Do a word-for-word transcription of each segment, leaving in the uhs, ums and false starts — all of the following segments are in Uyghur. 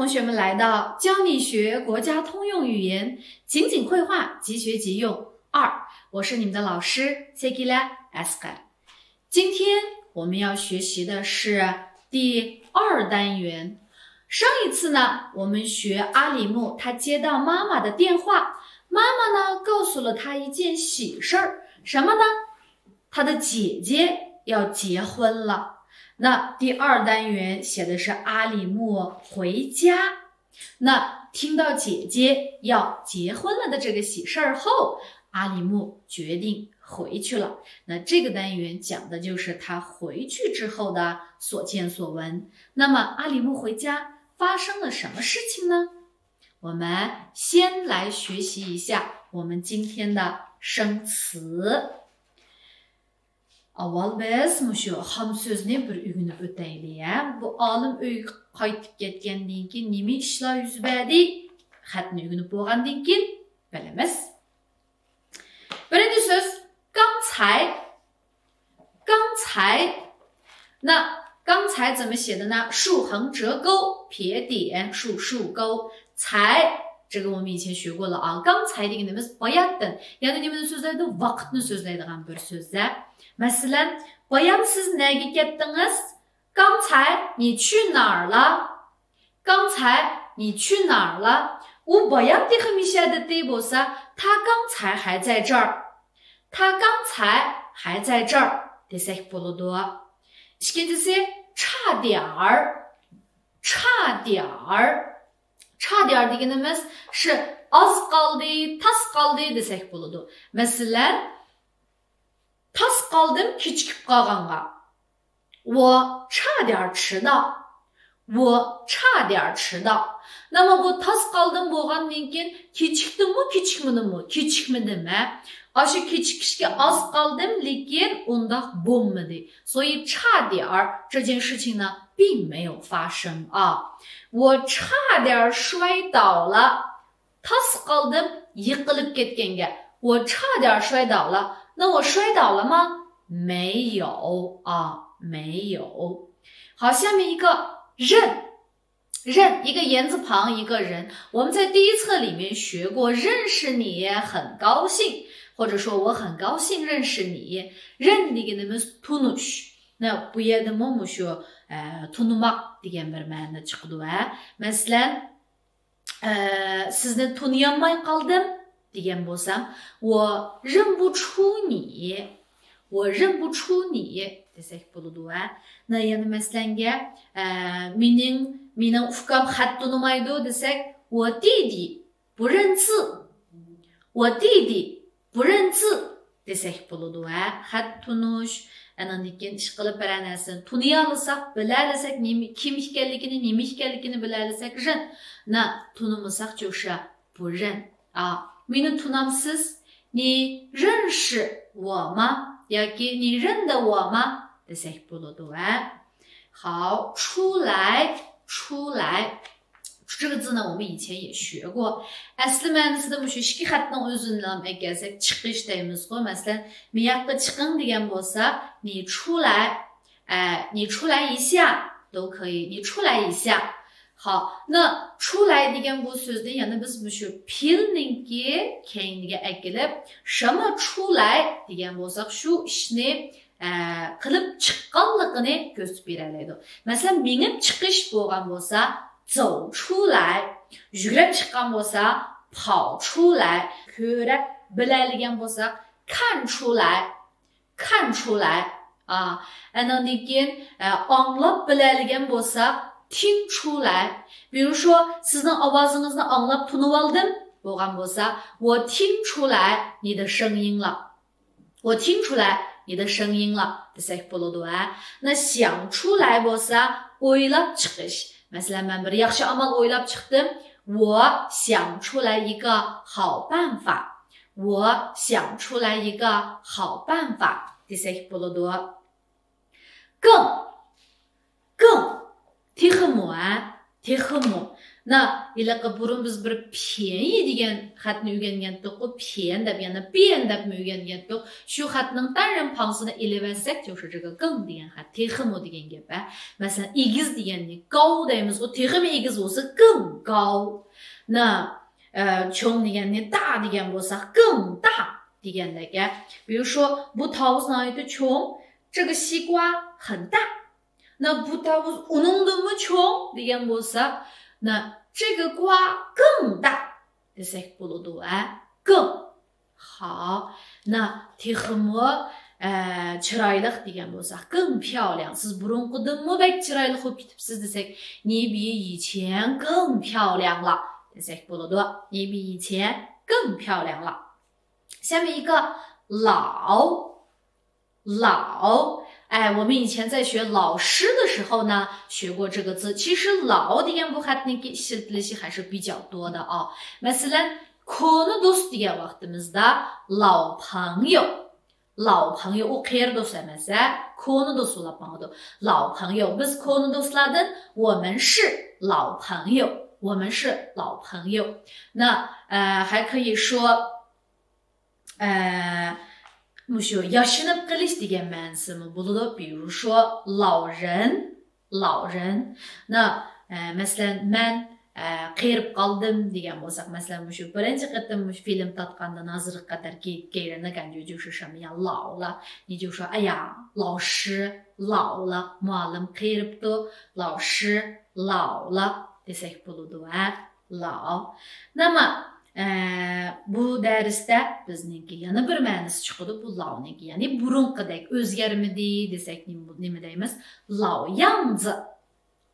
同学们来到教你学国家通用语言，情景会话，即学即用二，我是你们的老师谢吉拉 Asqar。今天我们要学习的是第二单元。上一次呢，我们学阿里木，他接到妈妈的电话，妈妈呢告诉了他一件喜事儿，什么呢？他的姐姐要结婚了。那第二单元写的是阿里木回家。那听到姐姐要结婚了的这个喜事儿后，阿里木决定回去了。那这个单元讲的就是他回去之后的所见所闻。那么阿里木回家发生了什么事情呢？我们先来学习一下我们今天的生词。ئاۋۋال بىز مۇشۇ خام سۆزنى بىر ئۆگىنىپ ئۆتەيلى، ھە؟ بۇ ئالىم ئۆيگە قايتىپ كەتكەندىن كېيىن نېمە ئىشلار يۈز بەردى؟ خەتنى ئۆگىنىپ بولغاندىن كېيىن بىلىمىز. بىرىنچى سۆز، 刚才. 刚才. 那刚才怎么写的呢？竖横折钩，撇点竖竖钩，才，这个我们以前学过了啊。刚才 دېگىنىمىز باياتتىن، يەنى نېمىنى سۆزلەيدۇ؟ ۋاقىتنى سۆزلەيدىغان بىر سۆز. مەسىلەن، بايام سىز نەگە كەتتىڭىز؟ 刚才你去哪儿了؟ 刚才你去哪儿了？ ئۇ بايام تېخى مۇشۇ يەردە بولسا، 他刚才还在这儿. 他刚才还在这儿 دېسەك بولىدۇ. ئىككىنچىسى، 差点儿. 差点儿. 差点儿 دېگىنىمىز شۇ ئاز قالدى، تاس قالدى دېسەك بولىدۇ. مەسىلەن، تاس قالدىم كېچىكىپ قالغانغا. 我差点儿迟到. 我差点儿迟到. 那么 بۇ تاس قالدىم بولغاندىن كېيىن كېچىكتىممۇ، كېچىكمىدىممۇ؟ كېچىكمىدىم، ھە. ئاشۇ كېچىكىشكە ئاز قالدىم، لېكىن ئۇنداق بولمىدى. 所以差点儿这件事情呢，并没有发生啊。 我差点儿摔倒了. تاس قالدىم يىقىلىپ كەتكەنگە. 我差点儿摔倒了. 那我摔倒了吗？没有啊，没有。好，下面一个认. 认，一个言字旁，一个人。我们在第一册里面学过认识你很高兴，或者说我很高兴认识你。认 دېگىنىمىز تونۇش. 那 بۇ يەردىمۇ مۇشۇ، ئە، تونۇماق دېگەن بىر مەنىدە چىقىدۇ، ھە. مەسىلەن، ئە، سىزنى تونۇيالماي قالدىم دېگەن بولسام، 我认不出你. 我认不出你 دېسەك بولىدۇ، ھە. 那 يەنە مەسىلەنگە، ئە، مېنىڭ، مېنىڭ ئۇكام خەت تونۇمايدۇ دېسەك، 我弟弟不认字. 我弟弟不认字 دېسەك بولىدۇ، ھە. خەت تونۇش، ئاندىن كېيىن ئىشقىلىپ بىرەر نەرسىنى تونۇيالىساق، بىلەلىسەك، نېمە، كىم ئىكەنلىكىنى، نېمە ئىكەنلىكىنى بىلەلىسەك، 认. 那 تونۇمىساق 就是不认. 啊، مېنى تونامسىز؟ 你认识我吗 ياكى 你认得我吗 دېسەك بولىدۇ، ھە. 好，出来، 出来. 这个字呢，我们以前也学过. ئەسلى مەنىسىدە مۇشۇ ئىككى خەتنىڭ ئۆزىنى ئەكەلسەك، چىقىش دەيمىزغۇ. مەسىلەن، مېياققا چىقىڭ دېگەن بولسا، 你出来. ئە، 你出来一下 都可以. 你出来一下. 好，那 出来 دېگەن بۇ سۆزنى يەنە بىز مۇشۇ پېئىلنىڭكى كەينىگە ئەكېلىپ، 什么出来 دېگەن بولساق، شۇ ئىشنى، ئە، قىلىپ چىققانلىقىنى كۆرسىتىپ بېرەلەيدۇ. مەسىلەن، مېڭىپ چىقىش بولغان بولسا، 走出来. يۈگۈرۈپ چىققان بولسا، 跑出来. كۆرۈپ بىلەلىگەن بولساق، 看出来. 看出来. ئا، ئاندىن كېيىن، ئە، ئاڭلاپ بىلەلىگەن بولسا، 听出来. 比如说، سىزنىڭ ئاۋازىڭىزنى ئاڭلاپ تونۇۋالدىم بولغان بولسا، 我听出来你的声音了. 我听出来你的声音了 دېسەك بولىدۇ، ھە. 那 想出来 بولسا، ئويلاپ چىقىش. مەسىلەن، مەن بىر ياخشى ئامال ئويلاپ چىقتىم. 我想出来一个好办法. 我想出来一个好办法 دېسەك بولىدۇ. 更، 更، تېخىمۇ، ھە، تېخىمۇ. نا، ھېلىقى بۇرۇن بىز بىر پيەنيى دېگەن خەتنى ئۆگەنگەنتۇققۇ، پيەن دەپ، يەنە پيەن دەپمۇ ئۆگەنگەنتۇق. شۇ خەتنىڭ تەنرىم پاڭسىنى ئېلىۋەتسەك، جوشىجىگە گېڭ دېگەن خەت تېخىمۇ دېگەن گەپ، ھە. مەسىلەن، ئېگىز دېگەننى گاۋ دەيمىزغۇ، تېخىمۇ ئېگىز بولسا گېڭ گاۋ. نا، ئە، چوڭ دېگەننى دا دېگەن بولساق، گېڭ دا دېگەندەك، ھە. بۇ شۇ، بۇ تاۋۇز ناھايىتى چوڭ. 这个西瓜很大. 那 بۇ تاۋۇز ئۇنىڭدىنمۇ چوڭ دېگەن بولسا، 那 这个瓜更大 دېسەك بولىدۇ، ھە؟ گېڭ. ھا، 那 تېخىمۇ، ئە، چىرايلىق دېگەن بولساق، 更漂亮. سىز بۇرۇنقىدىنمۇ بەك چىرايلىق بولۇپ كېتىپسىز دېسەك، 你比以前更漂亮了 دېسەك بولىدۇ. 你比以前更漂亮了. 下面一个老. 老. 哎，我们以前在学老师的时候呢，学过这个字。其实老 دېگەن بۇ خەتنىڭكى ئىشلىتىلىشى 还是比较多的 ئا. مەسىلەن، كونا دوست دېگەن ۋاقتىمىزدا 老朋友. 老朋友 ئۇ قېرى دوست ئەمەس، ھە؟ كونا دوست بولۇپ ماڭىدۇ. 老朋友. بىز كونا دوستلاردىن 我们是老朋友. 我们是老朋友. 那，呃，还可以说 ئە، مۇشۇ ياشىنىپ قېلىش دېگەن مەنىسىمۇ بولىدۇ. 比如说老人، 老人. 那، ئە، مەسىلەن، مەن، ئە، قېرىپ قالدىم دېگەن بولساق، مەسىلەن، مۇشۇ بىرىنچى قېتىم مۇشۇ فىلىم تارتقاندىن ھازىرغا قەدەر كېيىن، كېيىن 感觉就是什么样，老了. 你就说، 哎呀，老师老了، مۇئەللىم قېرىپتۇ، 老师老了 دېسەك بولىدۇ، ھە. 老. 那么، ئە، بۇ دەرستە بىزنىڭكى يەنە بىر مەنىسى چىقىدۇ، بۇ 老نىڭكى، يەنى بۇرۇنقىدەك ئۆزگەرمىدى دېسەك نېمە، نېمە دەيمىز؟ 老样子.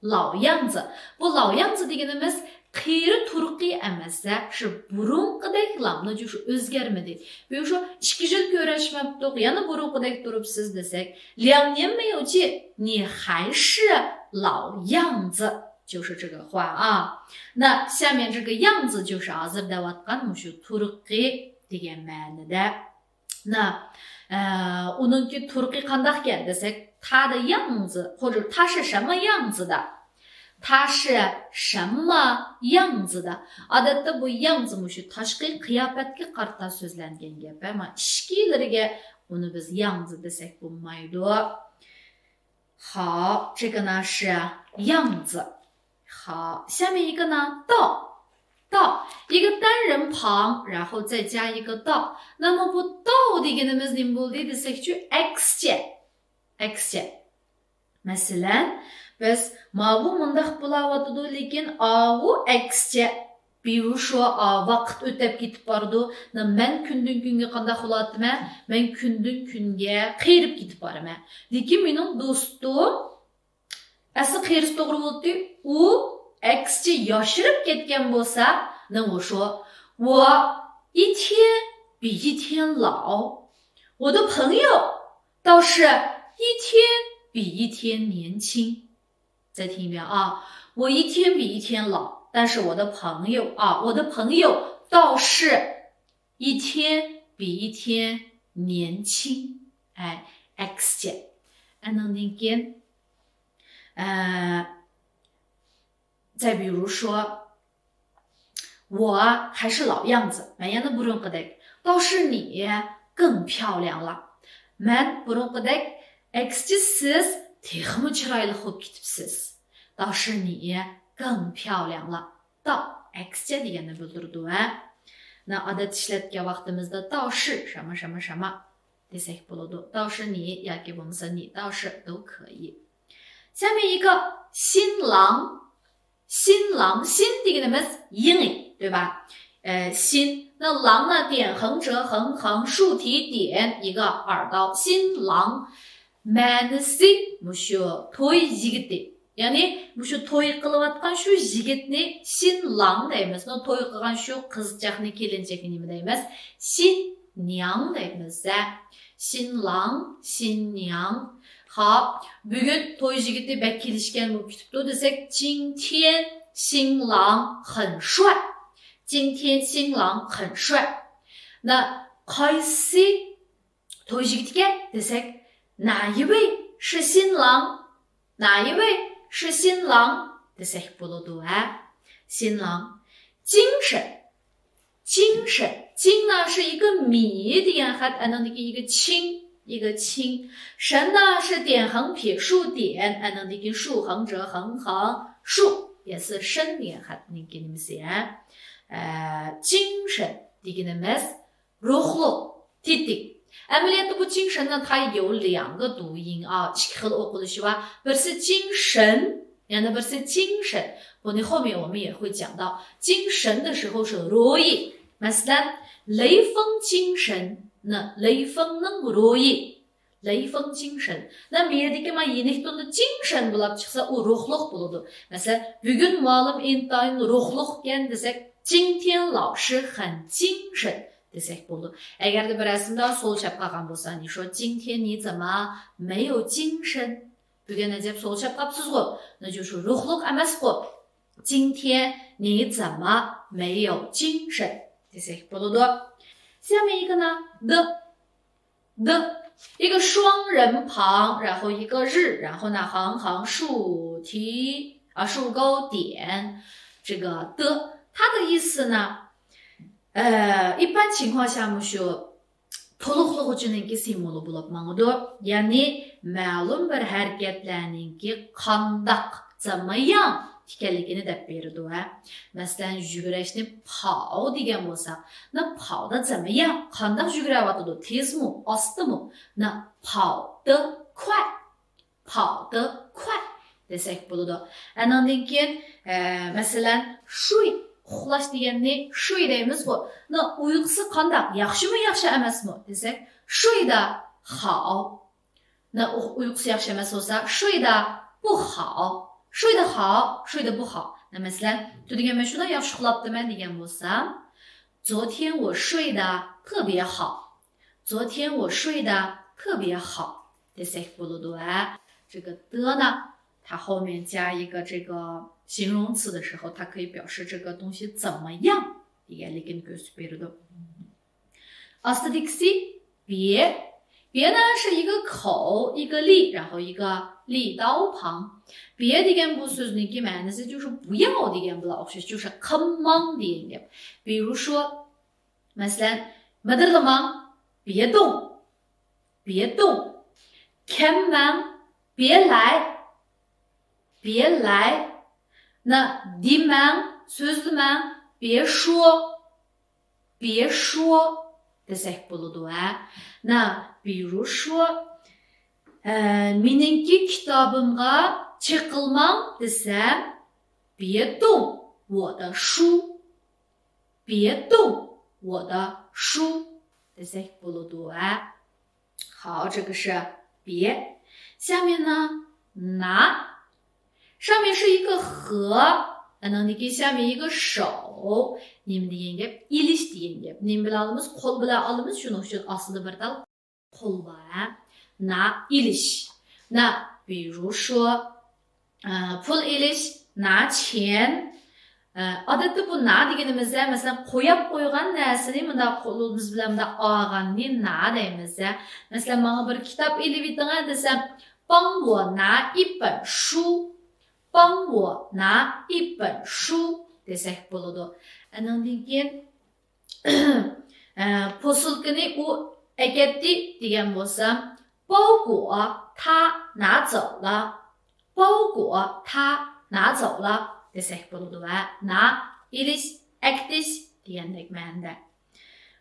老样子. بۇ 老样子 دېگىنىمىز قېرى تۇرقى ئەمەس، ھە، شۇ بۇرۇنقىدەكلا، شۇ ئۆزگەرمىدى. بۇ شۇ ئىككى يىل كۆرۈشمەپتۇق، يەنە بۇرۇنقىدەك تۇرۇپسىز دېسەك، 两年没有见，你还是老样子. 就是这个话啊。那下面这个样子就是 ھازىر دەۋاتقان مۇشۇ تۇرقى دېگەن مەنىدە. 那، ئە، ئۇنىڭكى تۇرقى قانداقكەن دېسەك، 他的样子، 或者他是什么样子的. 他是什么样子的. ئادەتتە بۇ 样子 مۇشۇ تاشقى قىياپەتكە قارىتا سۆزلەنگەن گەپ. ئەمما ئىچكىلىرىگە ئۇنى بىز 样子 دېسەك بولمايدۇ. 好，这个呢是样子。好，下面一个呢，道。道，一个单人旁，然后再加一个道。那么 بۇ 道 دېگىنىمىز نېمە بولدى دېسەكچۇ، ئەكسىچە. ئەكسىچە. مەسىلەن، بىز ماۋۇ مۇنداق بولاۋاتىدۇ، لېكىن ئاۋۇ ئەكسىچە. 比如说، ئا، ۋاقىت ئۆتەپ كېتىپ بارىدۇ. مەن كۈندىن كۈنگە قانداق بولۇۋاتىمەن؟ مەن كۈندىن كۈنگە قېرىپ كېتىپ بارىمەن. لېكىن مېنىڭ دوستۇم ئەسلى قېرىسى توغرا بولاتتى. ئۇ ئەكسىچە ياشىرىپ كەتكەن بولسا، 那我说، 我一天比一天老。我的朋友倒是一天比一天年轻。 再听一遍啊，我一天比一天老，但是我的朋友啊，我的朋友倒是一天比一天年轻。哎，ئەكسىچە. ئاندىن كېيىن، ئە، 再比如说، 我还是老样子، مەن يەنە بۇرۇنقىدەك. 倒是你更漂亮了. مەن بۇرۇنقىدەك، ئەكسىچە سىز تېخىمۇ چىرايلىق بولۇپ كېتىپسىز. 倒是你更漂亮了. 倒 ئەكسىچە دېگەننى بىلدۈرىدۇ، ھە. 那 ئادەتتە ئىشلەتكەن ۋاقتىمىزدا 倒是什么什么什么 دېسەك بولىدۇ. 倒是你 ياكى بولمىسا 你倒是都可以. 下面一个新郎. 新郎, 新 دېگىنىمىز يېڭى، 对吧؟ ئە، 新. 那郎呢，点横折横横竖提点一个二刀. 新郎. مەنىسى مۇشۇ توي يىگىتى. يەنى مۇشۇ توي قىلىۋاتقان شۇ يىگىتنى 新郎 دەيمىز. نو توي قىلغان شۇ قىزچاقنى، كېلىنچەكنى نېمە دەيمىز؟ 新娘 دەيمىز، ھە. 新郎، 新娘. خاپ، بۈگۈن توي يىگىتى بەك كېلىشكەن بولۇپ كېتىپتۇ دېسەك، 今天新郎很帅. 今天新郎很帅. 那 قايسى توي يىگىتىكەن دېسەك، 哪一位是新郎؟ 哪一位是新郎 دېسەك بولىدۇ، ھە. 心郎，精神，精神， 经呢是一个米 دېگەن خەت، ئەنىڭدىكى 一个 چىڭ، 一个 چىڭ. 神呢是点横撇竖点، ئەنىڭدىكى 竖横折横横竖 也是 神 دېگەن خەتنىڭكى نېمىسى ھە. 呃， 精神 دېگىنىمىز روخلۇق، تېتىك. ئەمەلىيەتتە بۇ 精神呢它有两个读音啊، ئىككى خىل ئوقۇلۇشى بار. بىرسى 精神، يەنە بىرسى 精神. بۇنى 后面我们也会讲到. 精神的时候是 روھى. مەسىلەن، 雷锋精神 نى، 雷锋نىڭ روھى. 雷锋精神. نە مېيەدىكى ما يېنىك توندا 精神 بولاپ چىقسا، ئۇ روھلۇق بولىدۇ. مەسىلەن، بۈگۈن مۇئەللىم ئىنتايىن روھلۇقكەن دېسەك، 今天老师很精神 دېسەك بولىدۇ. ئەگەردە بىر رەسىمدە سول چاپ قالغان بولسا، 你说今天你怎么没有精神؟ بۈگۈن ئەجەب سول چاپ قاپسىزغۇ؟ 那就是 روھلۇق ئەمەسقۇ. 今天你怎么没有精神 دېسەك بولىدۇ. 下面一个呢，的，的，一个双人旁，然后一个日，然后呢，横横竖提，啊，竖钩点，这个的，它的意思呢，呃，一般情况下嘛，是 تولۇقلىغۇچىنىڭكى سىمۋولى بولۇپ ماڭىدۇ. يەنى مەلۇم بىر ھەرىكەتلەرنىڭكى قانداق، 怎么样 ئىكەنلىكىنى دەپ بېرىدۇ ھە. مەسىلەن، يۈگۈرۈشنى 跑 دېگەن بولساق، 那跑得怎么样؟ قانداق يۈگۈرۈۋاتىدۇ؟ تېزمۇ، ئاستىمۇ؟ 那跑得快. 跑得快 دېسەك بولىدۇ. ئەنىڭدىن كېيىن، ئە، مەسىلەن، 睡، ئۇخلاش دېگەننى 睡 دەيمىزغۇ. 那 ئۇيقۇسى قانداق؟ ياخشىمۇ، ياخشى ئەمەسمۇ دېسەك، 睡得好. 那 ئۇ-، ئۇيقۇسى ياخشى ئەمەس بولسا، 睡得不好. 睡得好، 睡得不好. 那 مەسىلەن، 昨天 مەن شۇنداق ياخشى ئۇخلاپتىمەن دېگەن بولسام، 昨天我睡得特别好. 昨天我睡得特别好 دېسەك بولىدۇ ھە. 这个的呢，它后面加一个这个形容词的时候，它可以表示这个东西怎么样 دېگەنلىكىنى كۆرسىتىپ بېرىدۇ. ئاستىدىكىسى 别. 别呢是一个口，一个利，然后一个利刀旁. 别 دېگەن بۇ سۆزنىڭكى مەنىسى 就是不要 دېگەن بىلەن ئوخشاش، 就是 قىلماڭ دېگەن گەپ. 比如说، مەسىلەن، مىدىرلىماڭ، 别动، 别动. كەممەڭ، 别来، 别来. 那 دېمەڭ، سۆزلىمەڭ، 别说، 别说 دېسەك بولىدۇ ھە. 那比如说، ئە، مېنىڭكى كىتابىمغا چېقىلماڭ دېسەم، 别动我的书. 别动我的书 دېسەك بولىدۇ ھە. 好，这个是别。下面呢，拿。上面是一个和， ئەنىڭدىكى 下面一个手. نېمە دېگەن گەپ؟ ئېلىش دېگەن گەپ. نېمە بىلەن ئالىمىز؟ قول بىلەن ئالىمىز، شۇنىڭ ئۈچۈن ئاستىدا بىر تال قول بار ھە. 拿 ئېلىش. 那比如说، ئە، پۇل ئېلىش، 拿钱. ئە، ئادەتتە بۇ 拿 دېگىنىمىزدە، مەسىلەن، قوياپ قويغان نەرسىنى مۇنداق قولىمىز بىلەن مۇنداق ئالغاننى 拿 دەيمىز ھە. مەسىلەن، ماڭا بىر كىتاب ئېلىۋېتىڭە دېسەم، 帮我拿一本书. 帮我拿一本书 دېسەك بولىدۇ. ئەنىڭدىن كېيىن، ئە، پوسۇلكىنى ئۇ ئەكەتتى دېگەن بولسام، 包裹他拿走了. 包裹他拿走了 دېسەك بولىدۇ ھە. 拿 ئېلىش، ئەكېتىش دېگەندەك مەنىدە.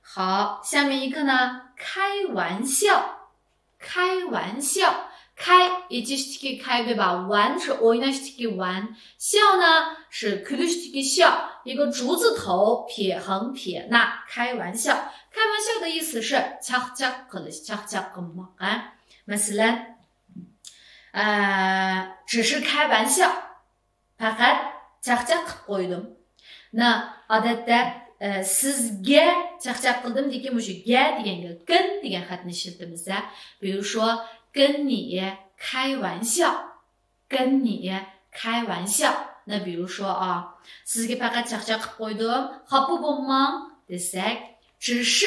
好，下面一个呢，开玩笑。 开玩笑. 开 ئېچىشتىكى 开 گە بار، 玩 是 ئويناشتىكى 玩، 笑呢 是 كۈلۈشتىكى 笑، 一个竹字头，撇横撇捺， 开玩笑. 开玩笑的意思是 چاقچاق قىلىش، چاقچاق قىلماق ھە. مەسىلەن، ئە، 只是开玩笑. پەقەت چاقچاق قىلىپ قويدۇم. 那 ئادەتتە، ئە، سىزگە چاقچاق قىلدىم دېگەن مۇشۇ 给 دېگەنگە 跟 دېگەن خەتنى ئىشلىتىمىز ھە. 比如说，跟你开玩笑. 跟你开玩笑. 那比如说啊， سىزگە پەقەت چاقچاق قىلىپ قويدۇم، خاپا بولماڭ دېسەك، 只是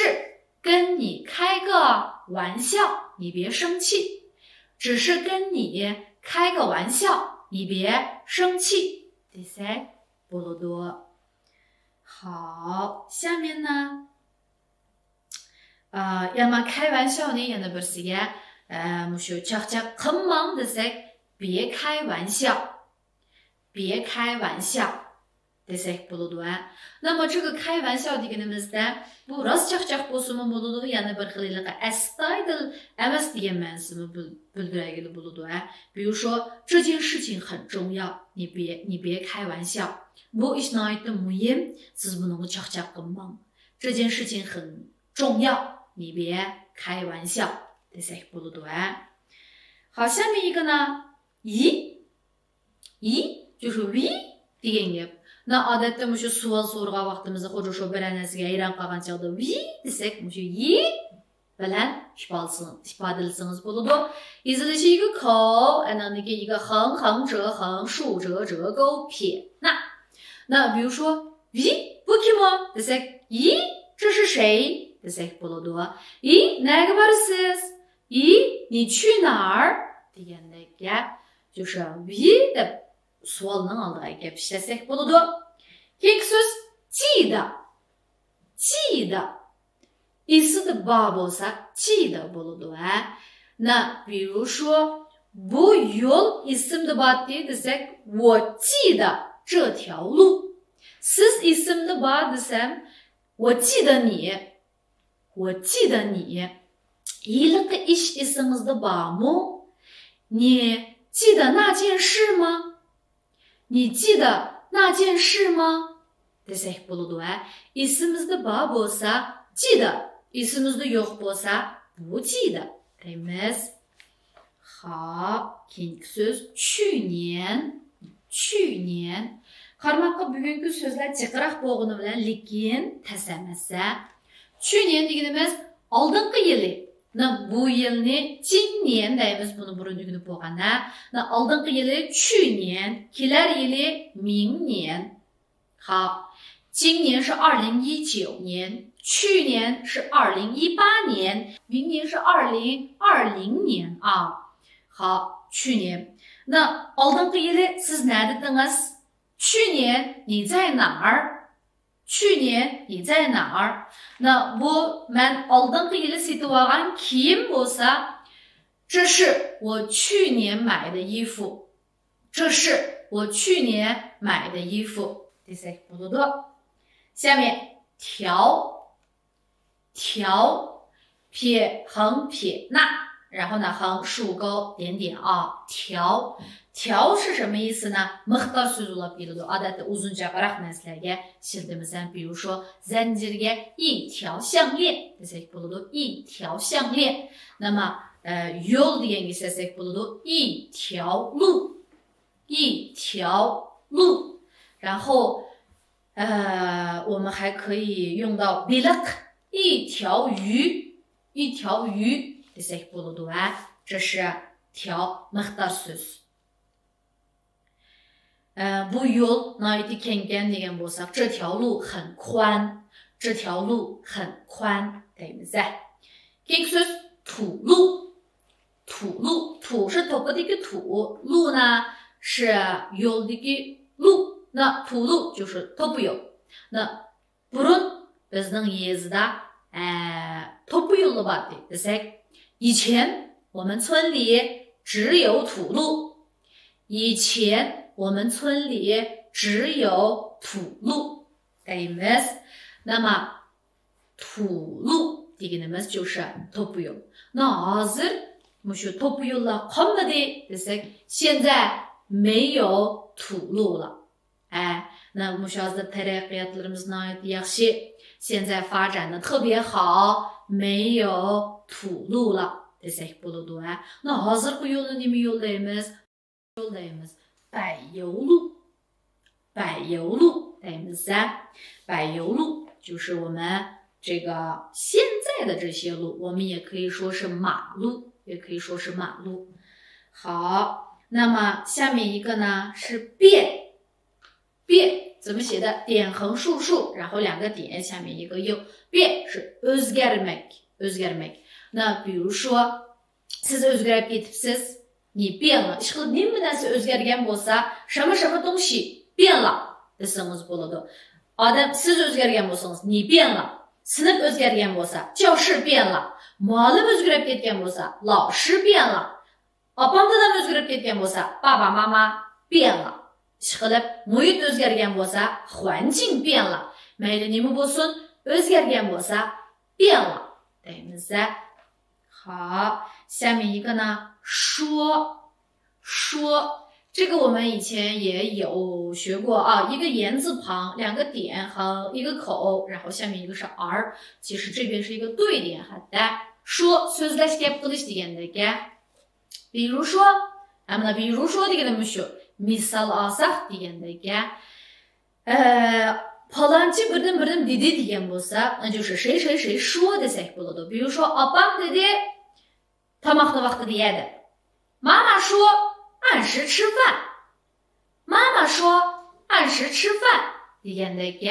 跟你开个玩笑，你别生气。只是跟你开个玩笑，你别生气 دېسەك بولىدۇ. خاپ، 下面呢؟ ئا، يەنە 开玩笑نى يەنە بىرسىگە، ئە، مۇشۇ چاقچاق قىلماڭ دېسەك، 别开玩笑، 别开玩笑 دېسەك بولىدۇ، ھە. 那么这个开玩笑 دېگىنىمىزدە، بۇ راست چاقچاق بولسىمۇ بولىدۇ، يەنە بىر خىل ھېلىقى ئەستايىدىل ئەمەس دېگەن مەنىسىمۇ بىل-، بىلدۈرەلىگىلى بولىدۇ، ھە. 比如说، 这件事情很重要，你别، 你别开玩笑。 بۇ ئىش ناھايىتى مۇھىم، سىز بۇنىڭغا چاقچاق قىلماڭ. 这件事情很重要，你别开玩笑 دېسەك بولىدۇ، ھە. 好，下面一个呢？ 咦，咦，就是 ۋىي دېگەن گەپ. 那 ئادەتتە مۇشۇ سوئال سورىغان ۋاقتىمىزدا خۇددى شۇ بىرەر نەرسىگە ھەيران قالغان چاغدا 咦دېسەك، مۇشۇ 咦 بىلەن ئىپادىلىسىڭىز، ئىپادىلىسىڭىز بولىدۇ. يېزىلىشى 一个口، ئاندىن كېيىن 一个横، 横折، 横竖折，折钩撇捺。 那比如说 ۋىي، بۇ كىم ئۇ دېسەك، 咦，这是谁 دېسەك بولىدۇ. 咦، نەگە بارىسىز؟ 咦，你去哪儿 دېگەندەك گەپ. 就是 ۋىي دەپ سوئالنىڭ ئالدىغا گەپ ئىشلەتسەك بولىدۇ. كېيىنكى سۆز 记得. 记得. 记得 بار بولسا 记得 بولىدۇ، ھە. 那比如说، بۇ يول ئېسىمدە بارتى دېسەك، 我记得这条路. سىز ئېسىمدە بار دېسەم، 我记得你. 我记得你. ھېلىقى ئىش ئېسىڭىزدە بارمۇ؟ 你记得那件事吗؟ 你记得那件事吗 دېسەك بولىدۇ، ھە. ئېسىمىزدە بار بولسا، 记得، ئېسىمىزدە يوق بولسا، 不记得 دەيمىز. خاپ، كېيىنكى سۆز 去年. 去年. قارىماققا بۈگۈنكى سۆزلەر جىقراق بولغىنى بىلەن، لېكىن تەس ئەمەس، ھە. 去年 دېگىنىمىز ئالدىنقى يىلى. 那 بۇ يىلنى 今年 دەيمىز، بۇنى بۇرۇن ئۆگىنىپ بولغان، ھە. 那 ئالدىنقى يىلى 去年، كېلەر يىلى 明年. 好，今年是二零一九年，去年是二零一八年，明年是二零二零年啊。好，去年。那 ئالدىنقى يىلى سىز نەدە ئىدىڭىز؟ 去年你在哪儿？ 去年你在哪儿？ 那 بۇ مەن ئالدىنقى يىلى سېتىۋالغان كىيىم بولسا، 这是我去年买的衣服。 这是我去年买的衣服 دېسەك بولىدۇ. 下面 条. 条. 撇横撇捺，然后呢，横竖钩点点啊， 条. 条是什么意思呢？ مىقدار سۆزى بولۇپ كېلىدۇ. ئادەتتە ئۇزۇنچاقراق نەرسىلەرگە ئىشلىتىمىز. 比如说، زەنجىرگە 一条项链 دېسەك بولىدۇ. 一条项链. 那么، ئە، يول دېگەنگە ئىشلەتسەك بولىدۇ. 一条路. 一条路. 然后，呃，我们还可以用到 بېلىق. 一条鱼. 一条鱼 دېسەك بولىدۇ، ھە. 这是条 مىقدار سۆز. ئە، بۇ يول ناھايىتى كەڭكەن دېگەن بولساق، 这条路很宽. 这条路很宽 دەيمىز، ھە. كېيىنكى سۆز 土路. 土路. 土是 توپىدىكى 土، 路呢是 يولدىكى 路. 那 土路就是 توپا يول. 那 بۇرۇن بىزنىڭ يېزىدا، ئە، توپا يولى بارتى دېسەك، 以前我们村里只有土路. 以前我们村里只有土路 دەيمىز. 那么 土路 دېگىنىمىز 就是 توپا يول. 那 ھازىر مۇشۇ توپا يوللار قالمىدى دېسەك، 现在没有土路了. ھە، 那 مۇشۇ ھازىر تەرەققىياتلىرىمىز ناھايىتى ياخشى. 现在发展得特别好，没有土路了 دېسەك بولىدۇ، ھە. 那 ھازىرقى يولنى نېمە يول دەيمىز؟ يول دەيمىز. 柏油路. 柏油路 دەيمىز، ھە. 柏油路就是我们这个现在的这些路，我们也可以说是马路，也可以说是马路。好，那么下面一个呢是变。 变 怎么写的？点横竖竖，然后两个点，下面一个又。变是 ئۆزگەرمەك، ئۆزگەرمەك. 那比如说، سىز ئۆزگىرىپ كېتىپسىز. 你变了. ئىشقىلىپ نېمە نەرسە ئۆزگەرگەن بولسا، 什么什么东西变了. دېسىڭىز بولىدۇ. ئادەم، سىز ئۆزگەرگەن بولسىڭىز، 你变了. سىنىپ ئۆزگەرگەن بولسا، 教室变了. مۇئەللىم ئۆزگىرىپ كەتكەن بولسا، 老师变了. ئاپام دادام ئۆزگىرىپ كەتكەن بولسا، 爸爸妈妈变了. ئىشقىلىپ، مۇھىت ئۆزگەرگەن بولسا، 环境变了. مەيلى نېمە بولسۇن، ئۆزگەرگەن بولسا، 变了 دەيمىز. ھا، 下面一个呢，说，说，这个我们以前也有学过啊，一个言字旁，两个点，还有一个口，然后下面一个是 r，其实这边是一个对点 ھەتتا. 说، سۆزلەش، گەپ قىلىش دېگەندەك. 比如说، ھە، مانا 比如说 دېگىنىمىز شۇ. مىسال ئالساق دېگەندەك. ئە، پالانچى بىردىن بىردىن دېدى دېگەن بولسا، 那就是谁谁谁说 دېسەك بولىدۇ. 比如说، ئاپام دېدى، تاماقنى ۋاقتىدا يە دەپ. 妈妈说按时吃饭. 妈妈说按时吃饭 دېگەندەك.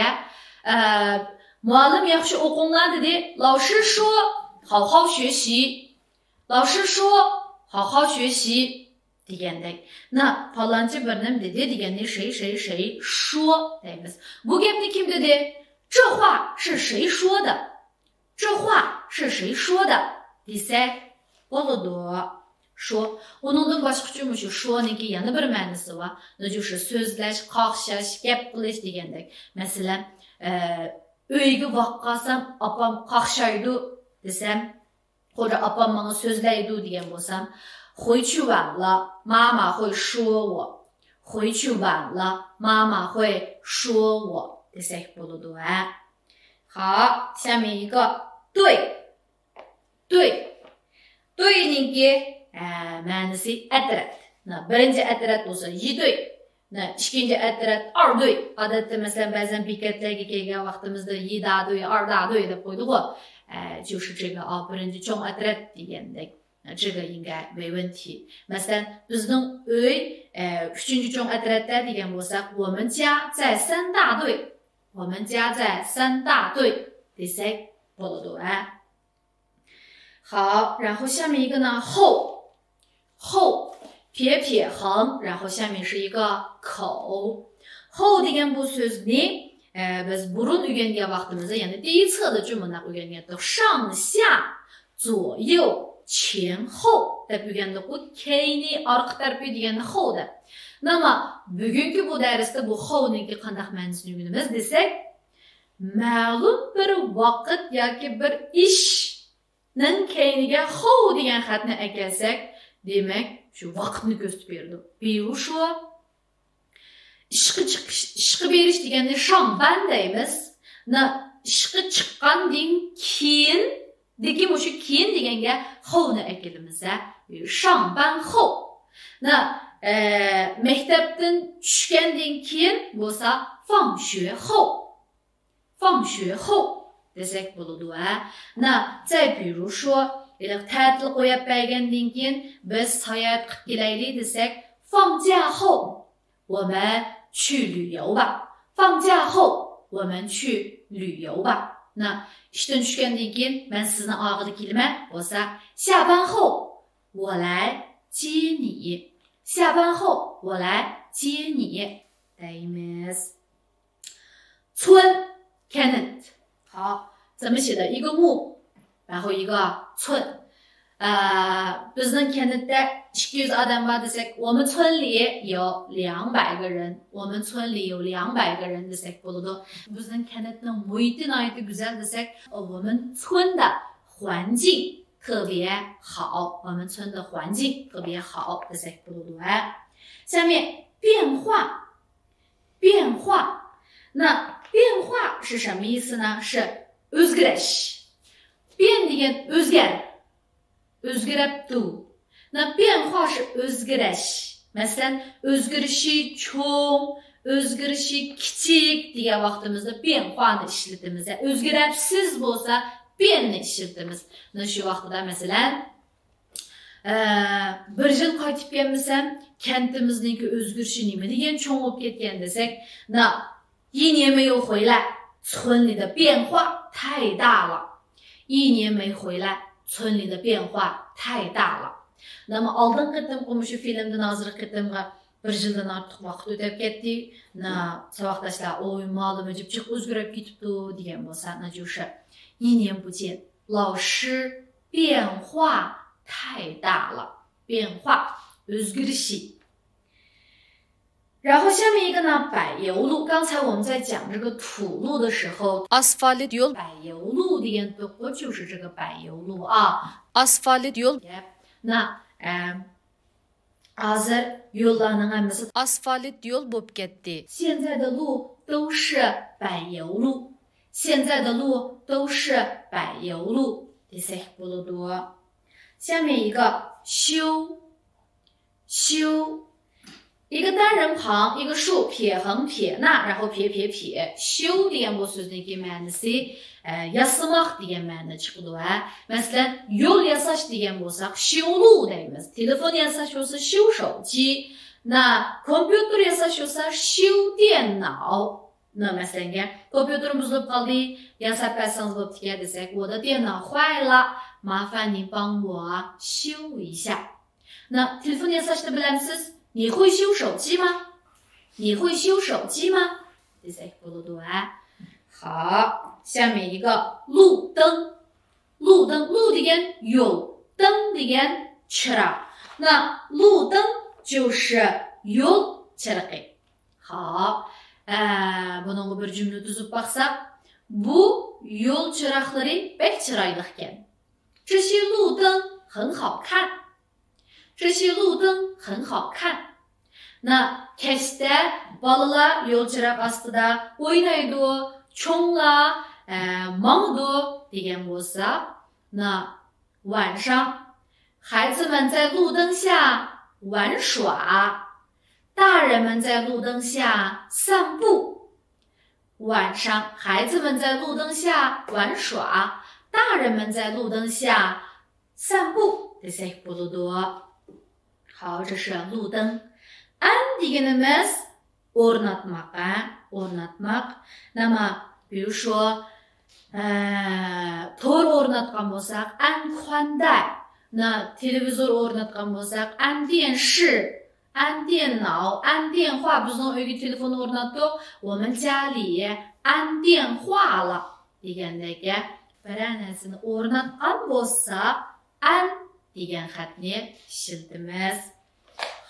ئە، مۇئەللىم ياخشى ئوقۇڭلار دېدى. 老师说好好学习. 老师说好好学习 دېگەندەك. 那 پالانچى بىر نېمە دېدى دېگەننى 谁谁谁说 دەيمىز. بۇ گەپنى كىم دېدى؟ 这话是谁说的؟ 这话是谁说的 دېسەك بولىدۇ. 说. ئۇنىڭدىن باشقىچە مۇشۇ 说 نىڭكى يەنە بىر مەنىسى بار. 那就是 سۆزلەش، قاقشاش، گەپ قىلىش دېگەندەك. مەسىلەن، ئە، ئۆيگە ۋاقىپ قالسام، ئاپام قاقشايدۇ دېسەم، خوجا ئاپام ماڭا سۆزلەيدۇ دېگەن بولسام، 回去晚了，妈妈会说我. 回去晚了，妈妈会说我 دېسەك بولىدۇ، ھە. 好，下面一个 对. 对. 对 نىڭكى، ئە، مەنىسى ئەترەت. 那 بىرىنچى ئەترەت بولسا 一队. 那 ئىككىنچى ئەترەت 二队. ئادەتتە، مەسىلەن، بەزەن بېكەتلەرگە كەلگەن ۋاقتىمىزدا 一大队، 二大队 دەپ قويىدىغۇ. ئە، 就是这个 ئا، بىرىنچى چوڭ ئەترەت دېگەندەك. 这个应该没问题. مەسىلەن، بىزنىڭ ئۆي، ئە، ئۈچىنچى چوڭ ئەترەتتە دېگەن بولساق، 我们家在三大队. 我们家在三大队 دېسەك بولىدۇ، ھە. 好，然后下面一个呢，后，后，撇撇横，然后下面是一个口。后 دېگەن بۇ سۆزنى، ئە، بىز بۇرۇن ئۆگەنگەن ۋاقتىمىزدا، يەنى 第一册دىچۇ مۇنداق ئۆگەنگەنتۇق. 上下左右前后 دەپ ئۆگەندۇققۇ، كەينى، ئارقا تەرىپى دېگەننى 后 دەپ. نېمە، بۈگۈنكى بۇ دەرستە بۇ 后 نىڭكى قانداق مەنىسىنى ئۆگىنىمىز دېسەك، مەلۇم بىر ۋاقىت ياكى بىر ئىشنىڭ كەينىگە 后 دېگەن خەتنى ئەكەلسەك، دېمەك، شۇ ۋاقىتنى كۆرسىتىپ بېرىدۇ. 比如说، ئىشقا چىقىش، ئىشقا بېرىش دېگەننى 上班 دەيمىز. 那 ئىشقا چىققاندىن كېيىن، دىكى مۇشۇ كېيىن دېگەنگە 后 نى ئەكېلىمىز، ھە. 上班后. 那، ئە، مەكتەپتىن چۈشكەندىن كېيىن بولسا 放学后. 放学后 دېسەك بولىدۇ، ھە. 那再比如说، ھېلىقى تەتىل قويۇپ بەرگەندىن كېيىن بىز ساياھەت قىلىپ كېلەيلى دېسەك، 放假后我们去旅游吧. 放假后我们去旅游吧. 那 ئىشتىن چۈشكەندىن كېيىن مەن سىزنى ئالغىلى كېلىمەن بولسا، 下班后我来接你. 下班后我来接你 دەيمىز. 村، كەنت. 好，咱们写的一个木，然后一个村。 ئە، بىزنىڭ كەنتتە ئىككى يۈز ئادەم بار دېسەك، 我们村里有两百个人. 我们村里有两百个人 دېسەك بولىدۇ. بىزنىڭ كەنتنىڭ مۇھىتى ناھايىتى گۈزەل دېسەك، 我们村的环境特别好. 我们村的环境特别好 دېسەك بولىدۇ، ھە. 下面变化. 变化. 那变化是什么意思呢？是 ئۆزگىرىش. 变 دېگەن ئۆزگەر. ئۆزگىرەپتۇ. 那变化是 ئۆزگىرىش. مەسىلەن، ئۆزگىرىشى چوڭ، ئۆزگىرىشى كىچىك دېگەن ۋاقتىمىزدا 变化 نى ئىشلىتىمىز. ئۆزگىرەپسىز بولسا 变 نى ئىشلىتىمىز. مانا شۇ ۋاقتىدا، مەسىلەن، ئە، بىر يىل قايتىپ كەلمىسەم، كەنتىمىزنىڭكى ئۆزگىرىشى نېمە دېگەن چوڭ بولۇپ كەتكەن دېسەك، 那一年没有回来，村里的变化太大了. 一年没回来，村里的变化太大了. 那么 ئالدىنقى قېتىمقى مۇشۇ فىلىمدىن ھازىرقى قېتىمغا بىر يىلدىن ئارتۇق ۋاقىت ئۆتۈپ كەتتى. 那 ساۋاقداشلار 哦، مالىمى جىپجىق ئۆزگىرىپ كېتىپتۇ دېگەن بولسا، 那就是一年不见，老师变化太大了。变化， ئۆزگىرىشى. 然后下面一个呢，柏油路。刚才我们在讲这个土路的时候， ئاسفالت يول. 柏油路 دېگەن توقۇ 就是这个柏油路 ئا. ئاسفالت يول. 那 ئە، ھازىر يوللارنىڭ ھەممىسى ئاسفالت يول بولۇپ كەتتى. 现在的路都是柏油路。现在的路都是柏油路 دېسەك بولىدۇ. 下面一个修，修。 一个单人旁，一个竖，撇横撇捺，然后撇撇撇，修 دېگەن بۇ سۆزنىڭكى مەنىسى، ئە، ياسىماق دېگەن مەنىدە چىقىدۇ، ھە. مەسىلەن، يول ياساش دېگەن بولساق، 修路 دەيمىز. تېلېفون ياساش بولسا، 修手机. 那 كومپيۇتېر ياساش بولسا، 修电脑. 那 مەسىلەنگە، كومپيۇتېرىم بۇزۇلۇپ قالدى، ياساپ بەرسىڭىز بوپتىكەن دېسەك، 我的电脑坏了，麻烦您帮我修一下. 那 تېلېفون ياساشنى بىلەمسىز؟ 你会修手机吗？你会修手机吗？ دېسەك بولىدۇ، ھە. 好，下面一个路灯。路灯，路 دېگەن يول، 灯 دېگەن چىراغ. 那路灯就是يول چىرىغى. 好，ئە، بۇنىڭغا بىر جۈملە تۈزۈپ باقساق، بۇ يول چىراغلىرى بەك چىرايلىقكەن. 这些路灯很好看。 这些路灯很好看。 那 كەچتە بالىلار يول چىراغ ئاستىدا ئوينايدۇ، چوڭلار، ئە، ماڭىدۇ دېگەن بولسا، 那 晚上 孩子们在路灯下玩耍，大人们在路灯下散步。 晚上，孩子们在路灯下玩耍，大人们在路灯下散步 دېسەك بولىدۇ. 好，这是路灯。安 دېگىنىمىز ئورناتماق، ھە، ئورناتماق. 那么比如说، ئە، تور ئورناتقان بولساق، 安宽带. 那 تېلېۋىزور ئورناتقان بولساق، 安电视. 安电脑، 安电话. بىزنىڭ ئۆيگە تېلېفون ئورناتتۇق. 我们家里安电话了 دېگەندەك، بىرەر نەرسىنى ئورناتقان بولساق، 安 دېگەن خەتنى ئىشلىتىمىز.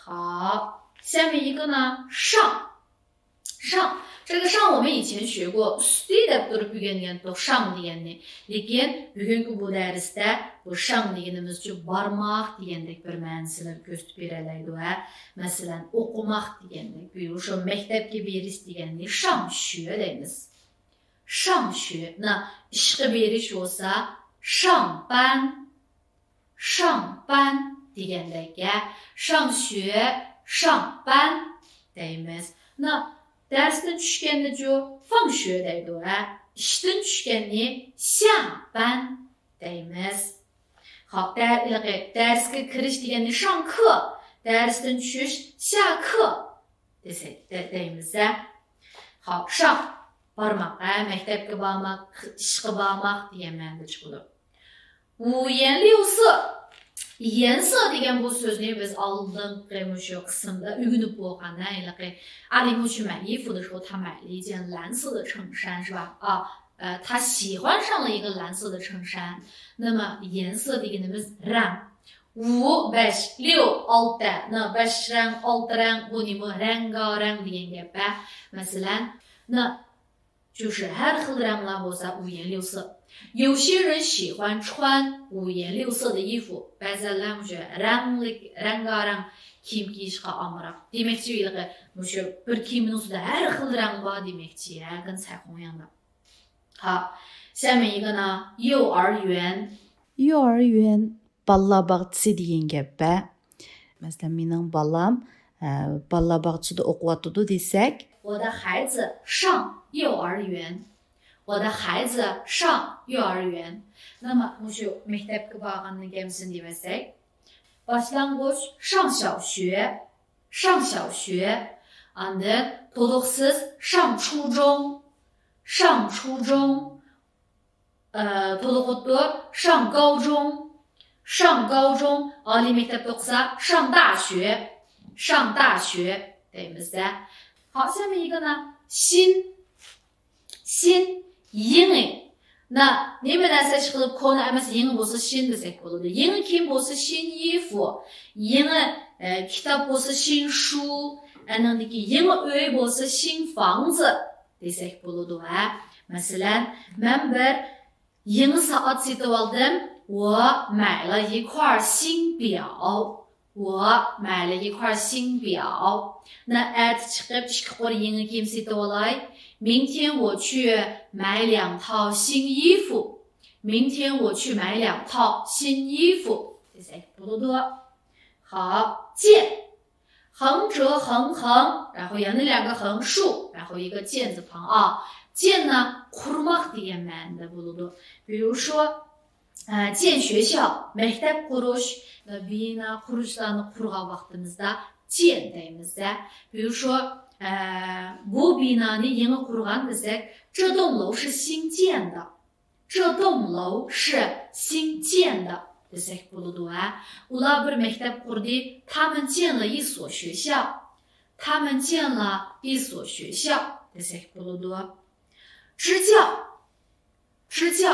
好，下面一个呢，上。上，这个上我们以前学过، ئۈستى دەپ تۇرۇپ ئۆگەنگەنتۇق 上 دېگەننى. لېكىن بۈگۈنكى بۇ دەرستە بۇ 上 دېگىنىمىزچۇ بارماق دېگەندەك بىر مەنىسىنى كۆرسىتىپ بېرەلەيدۇ، ھە. مەسىلەن، ئوقۇماق دېگەندەك، بۇ شۇ مەكتەپكە بېرىش دېگەننى 上学 دەيمىز. 上学، 那 ئىشقا بېرىش بولسا 上班. 上班 دېگەندەك، يا، 上学، 上班 دەيمىز. 那 دەرستىن چۈشكەننىچۇ 放学 دەيدۇ، ھە؟ ئىشتىن چۈشكەننى 下班 دەيمىز. خاپ، دەر-، ھېلىقى دەرسكە كىرىش دېگەننى 上课، دەرستىن چۈشۈش 下课 دېسەك، دە-، دەيمىز، ھە؟ خاپ، 上 بارماق، ھە، مەكتەپكە بارماق، ئىشقا بارماق دېگەن مەنىدە چىقىدۇ. 五颜六色. 颜色 دېگەن بۇ سۆزنى بىز ئالدىنقى مۇشۇ قىسىمدا ئۆگىنىپ بولغان، ھە، ھېلىقى 阿里木须买衣服的时候，他买了一件蓝色的衬衫，是吧？啊，呃，他喜欢上了一个蓝色的衬衫。那么颜色 دېگىنىمىز رەڭ. 五 بەش، 六 ئالتە. 那 بەش رەڭ، ئالتە رەڭ، بۇ نېمە؟ رەڭگارەڭ دېگەن گەپ، ھە؟ مەسىلەن، 那 就是 ھەر خىل رەڭلەر بولسا 五颜六色. 有些人喜欢穿五颜六色的衣服. بەزەنلەر مۇشۇ رەڭلىك، رەڭگارەڭ كىيىم كىيىشقا ئامراق. دېمەكچى، ھېلىقى مۇشۇ بىر كىيىمنىڭ ئۈستىدە ھەر خىل رەڭ بار دېمەكچى، ھە، 跟彩虹一样的. 好，下面一个呢，幼儿园。幼儿园 بالىلار باغچىسى دېگەن گەپ، ھە. مەسىلەن، مېنىڭ بالام، ئە، بالىلار باغچىسىدا ئوقۇۋاتىدۇ دېسەك. 我的孩子上幼儿园。我的孩子上幼儿园。 那么 مۇشۇ مەكتەپكە بارغاننىڭ گەپسىنى دېۋەتسەك. باشلانغۇچ 上小学. 上小学. ئاندىن تولۇقسىز 上初中. 上初中. ئە، تولۇق ئوتتۇر 上高中. 上高中. ئالىي مەكتەپتە ئوقۇسا 上大学.上大学 دەيمىز-دە. 好，下面一个呢，新، 新، يېڭى. 那 نېمە نەرسە ئىشقىلىپ كونا ئەمەس، يېڭى بولسا 新 دېسەك بولىدۇ. يېڭى كىيىم بولسا 新衣服، يېڭى، ئە، كىتاب بولسا 新书، ئەنىڭدىكى يېڭى ئۆي بولسا 新房子 دېسەك بولىدۇ، ھە. مەسىلەن، مەن بىر يېڭى سائەت سېتىۋالدىم. 我买了一块新表. 我买了一块新表. 那 ئەتە چىقىپ ئىككى قۇر يېڭى كىيىم سېتىۋالاي. 明天我去买两套新衣服. 明天我去买两套新衣服 دېسەك بولىدۇ. 好，见. 横折横横، 然后 يەنە 两个横竖، 然后 一个见字旁啊. 建呢، قۇرماق دېگەن مەنىدە بولىدۇ. 比如说، ئە، 建学校، مەكتەپ قۇرۇش، بىنا قۇرۇشلارنى قۇرغان ۋاقتىمىزدا 建 دەيمىز-دە. 比如说، ئە، بۇ بىنانى يېڭى قۇرغان دېسەك، 这栋楼是新建的. 这栋楼是新建的 دېسەك بولىدۇ، ھە. ئۇلار بىر مەكتەپ قۇردى، 他们建了一所学校. 他们建了一所学校 دېسەك بولىدۇ. 支教، 支教،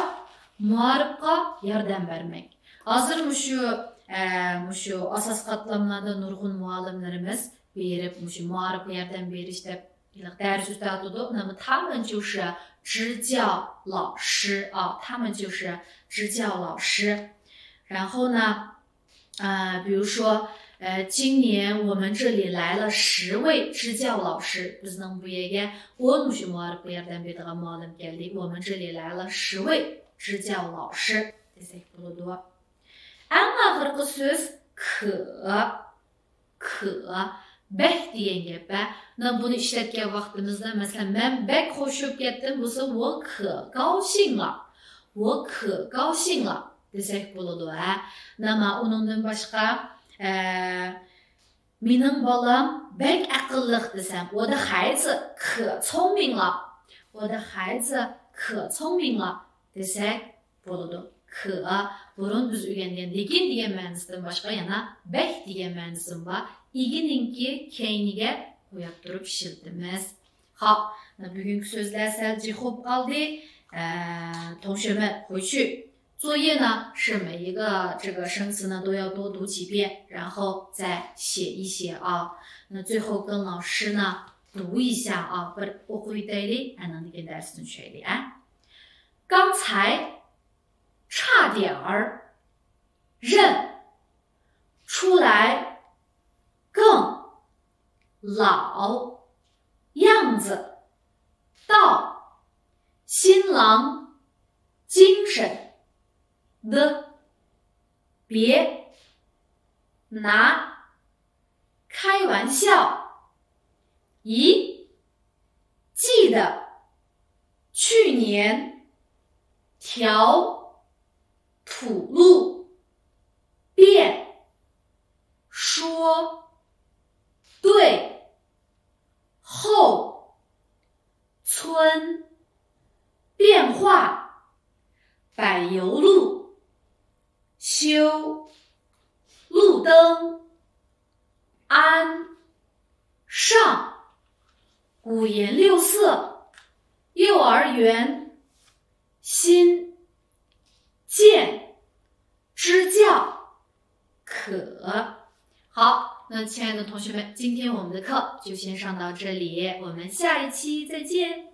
مائارىپقا ياردەم بەرمەك. ھازىر مۇشۇ، ئە، مۇشۇ ئاساسىي قاتلاملاردا نۇرغۇن مۇئەللىملىرىمىز بېرىپ مۇشۇ مائارىپقا ياردەم بېرىش دەپ ھېلىقى دەرس ئۆتۈۋاتىدۇ. 那么他们就是支教老师啊，他们就是支教老师。然后呢，呃，比如说，呃，今年我们这里来了十位支教老师. بىزنىڭ بۇ يەرگە ئون مۇشۇ مائارىپقا ياردەم بېرىدىغان مۇئەللىم كەلدى. 我们这里来了十位支教老师 دېسەك بولىدۇ. ئەڭ ئاخىرقى سۆز 可. 可. بەك دېگەن گەپ، ھە. مانا بۇنى ئىشلەتكەن ۋاقتىمىزدا، مەسىلەن، مەن بەك خوش بولۇپ كەتتىم بولسا، 我可高兴了. 我可高兴了 دېسەك بولىدۇ، ھە. ناما ئۇنىڭدىن باشقا، ئە، مېنىڭ بالام بەك ئەقىللىق دېسەم، 我的孩子可聪明了. 我的孩子可聪明了 دېسەك بولىدۇ. 可 بۇرۇن بىز ئۆگەنگەن لېكىن دېگەن مەنىسىدىن باشقا يەنە بەك دېگەن مەنىسىمۇ بار. ئىگىنىڭكى كەينىگە قويۇپ تۇرۇپ ئىشلىتىمىز. 好，那 بۈگۈنكى سۆزلەر سەل جىق بولۇپ قالدى. ئە، 同学们回去 作业呢，是每一个这个生词呢都要多读几遍，然后再写一写啊。那最后跟老师呢读一下啊， بىر ئوقۇۋېتەيلى، ئاندىن كېيىن دەرستىن چۈشەيلى، ئە. 刚才差点儿认出来更老样子，到新郎精神的，别拿开玩笑。咦，记得去年条土路变说对后村变化柏油路修路灯安上五颜六色幼儿园新建支教可。好，那亲爱的同学们，今天我们的课就先上到这里，我们下一期再见。